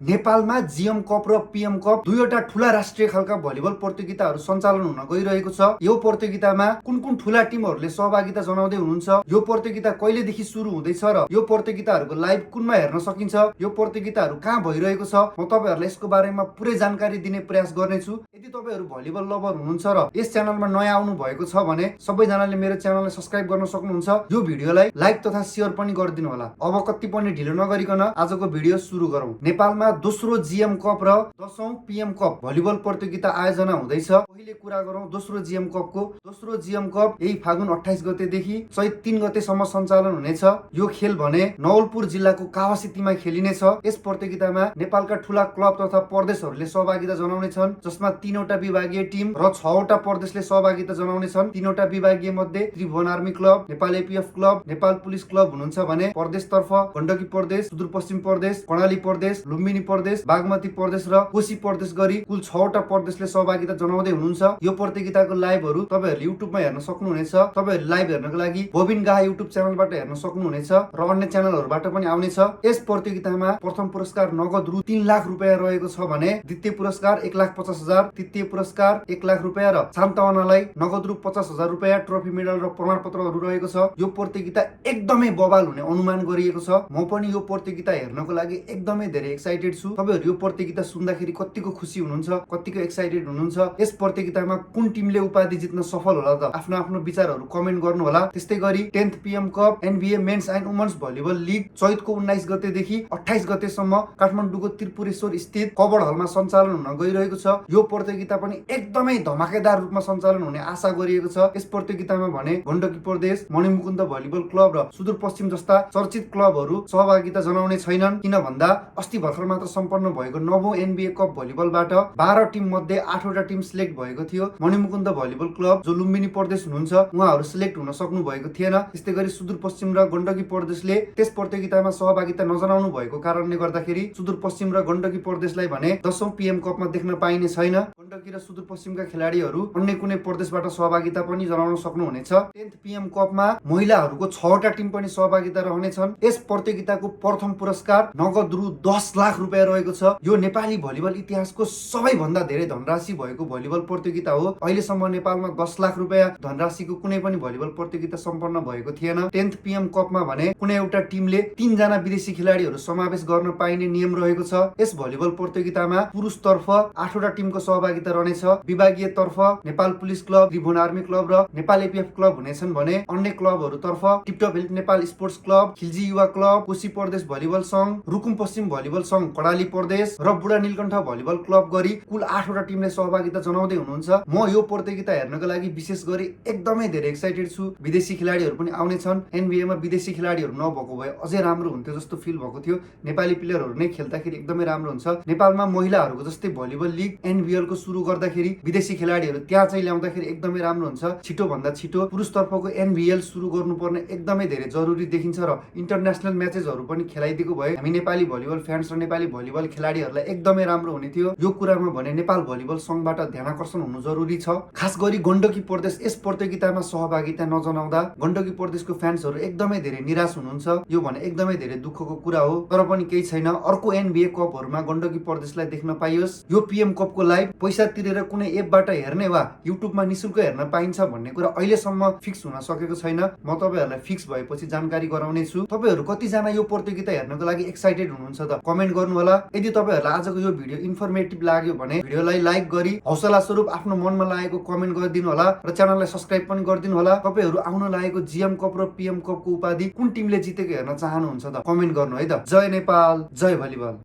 नेपालमा GM cup र PM cup दुईवटा ठूला राष्ट्रिय खालका भलिबल प्रतियोगिताहरू सञ्चालन हुन गइरहेको छ। यो प्रतियोगितामा कुन कुन ठूला टिमहरूले सहभागिता जनाउँदै हुनुहुन्छ, यो प्रतियोगिता कहिलेदेखि सुरु हुँदैछ र यो प्रतियोगिताहरूको लाइभ कुनमा हेर्न सकिन्छ, यो प्रतियोगिताहरू कहाँ भइरहेको छ, म तपाईहरुलाई यसको बारेमा पुरै जानकारी दिने प्रयास गर्नेछु। यदि तपाईहरु भलिबल लभर हुनुहुन्छ र यस च्यानलमा नयाँ आउनु भएको छ भने सबैजनाले मेरो च्यानललाई सब्स्क्राइब गर्न सक्नुहुन्छ। यो भिडियोलाई लाइक तथा शेयर पनि गरिदिनु होला। अब कति पनि ढिलो नगरिकन आजको भिडियो सुरु गरौँ। नेपालमा दोस्रो जीएम कप र 10औं पीएम कप भलिबल प्रतियोगिता आयोजना हुँदैछ। पहिले कुरा गरौँ दोस्रो जीएम कपको। दोस्रो जीएम कप यही फागुन 28 गतेदेखि चैत 3 गतेसम्म सञ्चालन हुनेछ। यो खेल भने नवलपुर जिल्लाको कावासिटीमा खेलिनेछ। यस प्रतियोगितामा नेपालका ठूला क्लब तथा प्रदेशहरूले सहभागिता जनाउने छन्, जसमा 3वटा विभागीय टिम र 6वटा प्रदेशले सहभागिता जनाउने छन्। 3वटा विभागीय मध्ये Tribhuvan army club, Nepal APF club, Nepal police club हुनुहुन्छ भने प्रदेशतर्फ गण्डकी प्रदेश, सुदूरपश्चिम प्रदेश, कर्णाली प्रदेश, लुम्बिनी प्रदेश, बागमती प्रदेश र कोशी प्रदेश गरी कुल 6वटा प्रदेशले सहभागिता जनाउँदै हुनुहुन्छ। यो प्रतियोगिताको लाइभहरू तपाईहरुले युट्युबमा हेर्न सक्नुहुनेछ। तपाईहरु लाइभ हेर्नको लागि बोबिन गाहा युट्युब च्यानलबाट हेर्न सक्नुहुनेछ र अन्य च्यानलहरुबाट पनि आउनेछ। यस प्रतियोगितामा प्रथम पुरस्कार नगद रु 3 लाख रुपैयाँ रहेको छ भने द्वितीय पुरस्कार 1,50,000, तृतीय पुरस्कार 1 लाख रुपैयाँ र सान्तवनालाई नगद रु 50,000 रुपैयाँ, ट्रफी मेडल र प्रमाणपत्रहरू रहेको छ। यो प्रतियोगिता एकदमै बवाल हुने अनुमान गरिएको छ। म पनि यो प्रतियोगिता हेर्नको लागि एकदमै धेरै एक्साइटेड छु। तपाईहरु यो प्रतियोगिता सुन्दाखेरि कतिको खुसी हुनुहुन्छ, कतिको एक्साइटेड हुनुहुन्छ? यस प्रतियोगितामा कुन टिमले उपाधि जित्न सफल होला त? आफ्नो आफ्नो विचारहरू कमेन्ट गर्नु होला। त्यस्तै गरी 10th PM cup NBA men's and women's volleyball league चैतको 19 गतेदेखि 28 गतेसम्म काठमाडौँको त्रिपुरेश्वर स्थित कबड हलमा सञ्चालन हुन गइरहेको छ। यो प्रतियोगिता पनि एकदमै धमाकेदार रूपमा सञ्चालन हुने आशा गरिएको छ। यस प्रतियोगितामा भने गण्डकी प्रदेश, मणिमुकुन्द भलिबल क्लब र सुदूरपश्चिम जस्ता चर्चित क्लबहरू सहभागिता जनाउने छैनन्। किन भन्दा अस्ति भर्खर मात्र सम्पन्न भएको 9औं एनबीए कप भलिबलबाट 12 टिम मध्ये 8वटा टिम सिलेक्ट भएको थियो। मणिमुकुन्द भलिबल क्लब जो लुम्बिनी प्रदेश हुनुहुन्छ उहाँहरू सिलेक्ट हुन सक्नु भएको थिएन। त्यस्तै गरी सुदूरपश्चिम र गण्डकी प्रदेशले त्यस प्रतियोगितामा सहभागिता नजनाउनु भएको कारणले गर्दाखेरि सुदूरपश्चिम र गण्डकी प्रदेशलाई भने 10औं पीएम कपमा देख्न पाइने छैन। गण्डकी र सुदूरपश्चिमका खेलाडीहरू अन्य कुनै प्रदेशबाट सहभागिता पनि जनाउन सक्नुहुनेछ। 10th पीएम कपमा महिलाहरूको 6वटा टिम पनि सहभागिता रहनेछन्। यस प्रतियोगिताको प्रथम पुरस्कार नगद रु 10 लाख रुपैयाँ रहेको छ। यो नेपाली भलिबल इतिहासको सबैभन्दा धेरै धनराशि भएको भलिबल प्रतियोगिता हो। अहिलेसम्म नेपालमा 10 लाख रुपैयाँ धनराशिको कुनै पनि भलिबल प्रतियोगिता सम्पन्न भएको थिएन। 10th पीएम कपमा भने कुनै एउटा टिमले 3 जना विदेशी खेलाडीहरू समावेश गर्न पाइने नियम रहेको छ। यस भलिबल प्रतियोगितामा पुरुषतर्फ 8वटा टिमको सहभागिता रहनेछ। विभागीय तर्फ Nepal police club, Tribhuvan army club र नेपाल एपीएफ क्लब हुनेछन् भने अन्य क्लबहरूतर्फ tiptop health Nepal sports club, Khilji Yuva club, Koshi प्रदेश भलिबल संघ, रुकुम पश्चिम भलिबल संघ कर्णाली प्रदेश र बुढा नीलकण्ठ भलिबल क्लब गरी कुल 8वटा टिमले सहभागिता जनाउँदै हुनुहुन्छ। म यो प्रतियोगिता हेर्नको लागि विशेष गरी एकदमै धेरै एक्साइटेड छु। विदेशी खेलाडीहरू पनि आउने छन्। एनबीएमा विदेशी खेलाडीहरू नभएको भए अझै राम्रो हुन्थ्यो जस्तो फिल भएको थियो। नेपाली प्लेयरहरू नै खेल्दाखेरि एकदमै राम्रो हुन्छ। नेपालमा महिलाहरूको जस्तै भलिबल लिग एनबीएल को सुरु गर्दाखेरि विदेशी खेलाडीहरू त्यहाँ चाहिँ ल्याउँदाखेरि एकदमै राम्रो हुन्छ। छिटो भन्दा छिटो पुरुषतर्फको एनबीएल सुरु गर्नुपर्ने एकदमै धेरै जरुरी देखिन्छ र इन्टरनेसनल म्याचेसहरू पनि खेलाइदिएको भए हामी नेपाली भलिबल फ्यान्स र नेपाली भलिबल खेलाडीहरूलाई एकदमै राम्रो हुने थियो। यो कुरामा भने नेपाल भलिबल संघबाट ध्यानाकर्षण हुनु जरुरी छ। खास गरी गण्डकी प्रदेश यस प्रतियोगितामा सहभागिता नजनाउँदा गण्डकी प्रदेशको फ्यान्सहरू एकदमै धेरै निराश हुनुहुन्छ। यो भने एकदमै धेरै दुःखको कुरा हो। तर पनि केही छैन, अर्को एनबीए कपहरूमा गण्डकी प्रदेशलाई देख्न पाइयोस्। यो पीएम कपको लाइभ पैसा तिरेर कुनै एपबाट हेर्ने वा युट्युबमा निशुल्क हेर्न पाइन्छ भन्ने कुरा अहिलेसम्म फिक्स हुन सकेको छैन। म तपाईहरुलाई फिक्स भएपछि जानकारी गराउने छु। तपाईहरु कतिजना यो प्रतियोगिता हेर्नको लागि एक्साइटेड हुनुहुन्छ त? कमेन्ट गर्नु होला। यदि तपाईहरुलाई आजको यो भिडियो इन्फर्मेटिभ लाग्यो भने भिडियोलाई लाइक गरी हौसला स्वरूप आफ्नो मनमा लागेको कमेन्ट गरिदिनु होला र च्यानललाई सब्स्क्राइब पनि गरिदिनु होला। तपाईहरु आउन लागेको जीएम कप र पीएम कपको उपाधि कुन टिमले जितेको हेर्न चाहनुहुन्छ त? कमेन्ट गर्नु है त। जय नेपाल, जय भलिबल।